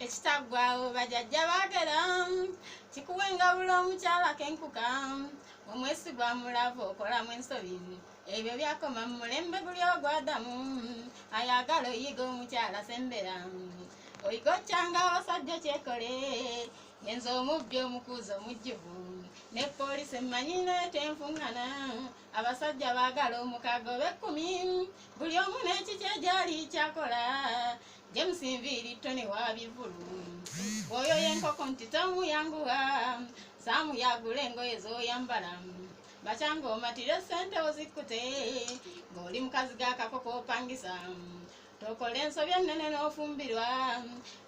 Ekitaggwawo bajajja baagera kikuwa engabula omukyala kenkuka omwesigwa mulavu okolamu ensobi ebyo byakoma mu mulembe guli ogwadamu ayagala oyiga omukyala sembera oyiga okyanga abasajja kyekole ngenze omubbi omukuuza omujjuvu ne poliisi emmanyi naye tenfuŋŋana abasajja baagala omukago bekkumi buli omu n'ekikye gyali kyakola James Nviiri Tony wa bivulu oyo y'enkoko nti tomuyanguwa Saamu yagula engoye z'oyambala bakyanga omatire ssente ozikkute ng'oli mukazi g'akakoko opangisa tokola ensobi ennene n'ofumbirwa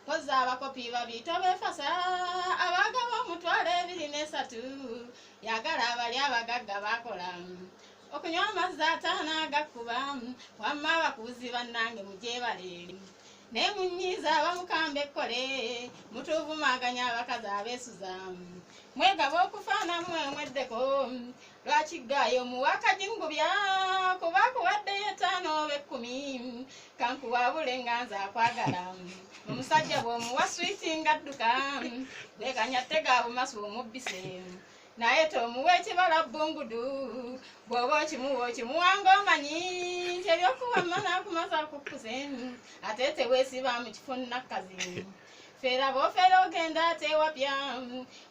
koza abakopi babi tobeefasa abagaba 23,000 yagala abali abagagga bakola okunywa amazzi ataano agakkuba wamma abakuuzi bannange mugyebale naye munyiiza abamukamba ekkole mutuuvumaganya abakazi abeesuza mwegaba okufaana mwe mweddeko lwaki gaayo omuwa akajingubya kuba akuwaddeyo etaano oba ekkumi kankuwabule nga nze akwagala omusajja bw'omuwa switi ng'adduka gwekanya ttega bumasu omubbise naye tomuwa ekibala bbungudu bw'oba okimuwa okimuwa ng'omanyi nti ebyokuwamma n'akumaza akukkuze ate teweesiba mu kifo nnakkazi feera bw'ofeera ogenda ate ewapya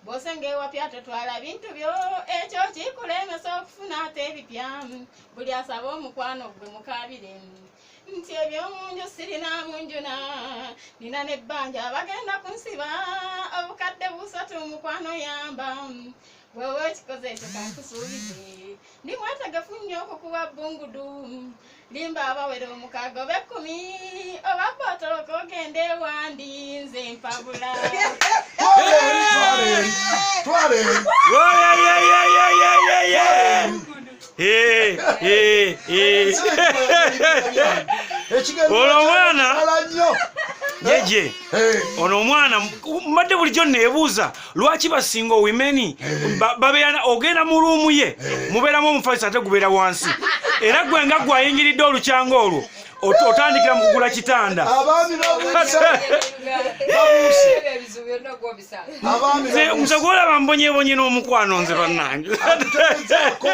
bw'osenga ewapya totwala bintu byo ekyo kikulemesa okufuna ate ebipya buli asaba omukwano gwe mukaabire nti ebyomunju sirina munjuna nina nebbanja abagenda kunsiba obukadde busatu mukwano yamba bweoba okikoze ekyo kankusuubize ndi mwetegefu nnyo okukuwa bungudu limba abawera omukaaga oba ekkumi oba botoloka ogenda ewandi nze mpabula. Twala eri. Ono omwana jeje ono omwana mbadde bulijjo neebuuza lwaki basinga owimeni babeera ogenda mu ruumu ye mubeeramu omufalisi ate gubeera wansi era gwe nga gwe ayingiridde olukyanga olwo otandikira mu kugula kitanda. Abaami babuuse. Babuuse. Abaami nze babuuse. Nze gwolaba mbonyebonye n'omukwano nze bannange. Akutegezaako.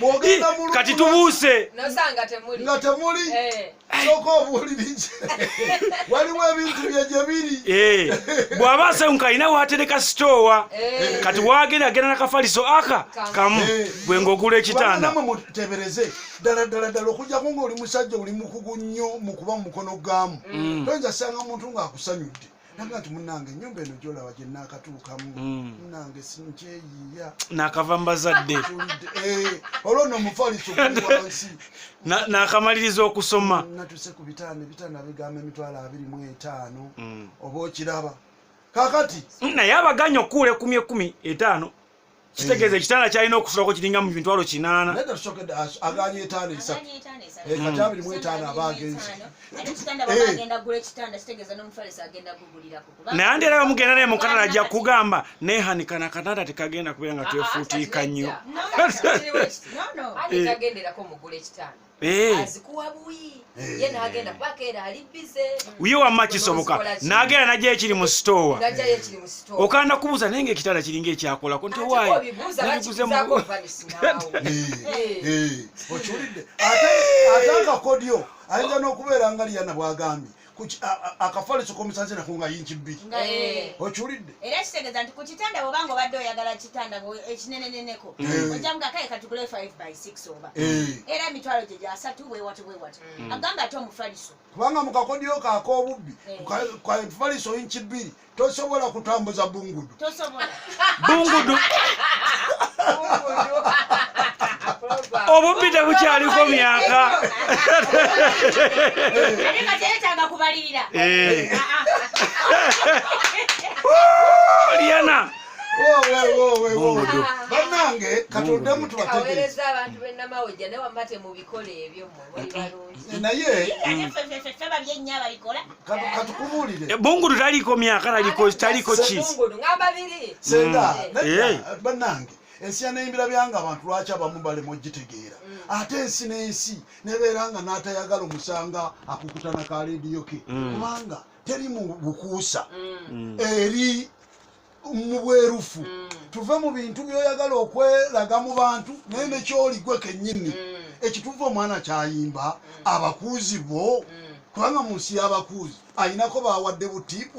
Bw'ogenda mu kati luumu tubuuse nosanga temuli nga temuli sooka obuulirize waliwo ebintu bye gye biri. Bw'aba asenguka alina watereka sitoowa kati wagenda agenda nakafaliso aka kamu gwe ng'ogula ekitanda. Kubanga namwe mutebereze ddala ddala ddala okujjako ng'oli musajja oli mukugu nnyo mu kuba mu mukono gaamu toyinza sanga muntu ng'akusanyudde naga nti munnange ennyumba eno gy'olaba gye nnaakatuukamu munnange sinkyeyiiya nakava mu bazadde. Tulidde. Olwo nno omufaliso guli wansi. Nakamaliriza okusoma. Natuse ku bitaano ebitaano bigamba 25,000 oba okiraba kakati. Naye abaganya okukuula ekumi ekumi etaano kitegeeza ekitanda kyalina okusulako kiringa mu 800,000. Naye tusookedde aganya etaano esatu. Kati 25 aba agenze. Ate ekitanda bw'aba agenda kugula ekitanda kitegeeza n'omufaliso agenda kugulirako naye andi era bamugenda naye mukatale ajja kugamba nehanikana akatanda tekagenda kubeera nga twefuutiika nnyo. No. Ani tagenderako mugula ekitanda azikuwa buyi ye n'agenda kuba akeera ali bize. Ye wamma kisoboka n'agenda najja ekiri mu sitoowa najjayo ekiri mu sitoowa okanda kubuuza naye ngaekitanda kiringa ekyakolako nti ate owaayi obibuuza nabiguze mu bakikuzaako vanisi naawe. Okiwulidde ate ate akakodyo ayinza n'okubeera nga liyana bw'agambye akafaliso k'omusanze nako nga yinki 2. Nga Okiwulidde. Era kitegeeza nti ku kitanda bw'obanga obadde oyagala kitanda ekineneneneko ojja muga kale katugule 5 by 6 oba era emitwalo gye gyasatu bwewatu bwewatu agamba ate omufaliso. Kubanga mu kakodyo ko ak'obubbi ka mufaliso yinki 2 tosobola kutambuza bungudu. Tosobola. Bungudu obubbi tebukyaliko myaka. Ate kati yeetaaga kubalirira. Woo, Liana. Wowe, wowe, wowe. Bungudu. Bannange katuddemu tubategeeze. Kaweereza abantu b'ennamawejja naye wamma temubikola ebyo mmwe muli balungi. Naye ate ffe babi ennyo ababikola. Katukubuulire. Bungudu taliko myaka taliko taliko ki. Bungudu ngamba biri. Senga nedda bannange. Ensi yaneyimbira byanga abantu lwaki abamu balema ogitegeera, ate ensi n'ensi nebeera nga n'atayagala omusanga akukutana ka leediyo ke, kubanga teri mu bukuusa, eri mu bwerufu. Tuve mu bintu byoyagala okweraga mu bantu, naye nekyoli gwe kennyini ekituufu. Omwana kyayimba abakuuzi bo, kubanga mu nsi y'abakuuzi ayinako bawadde butipu.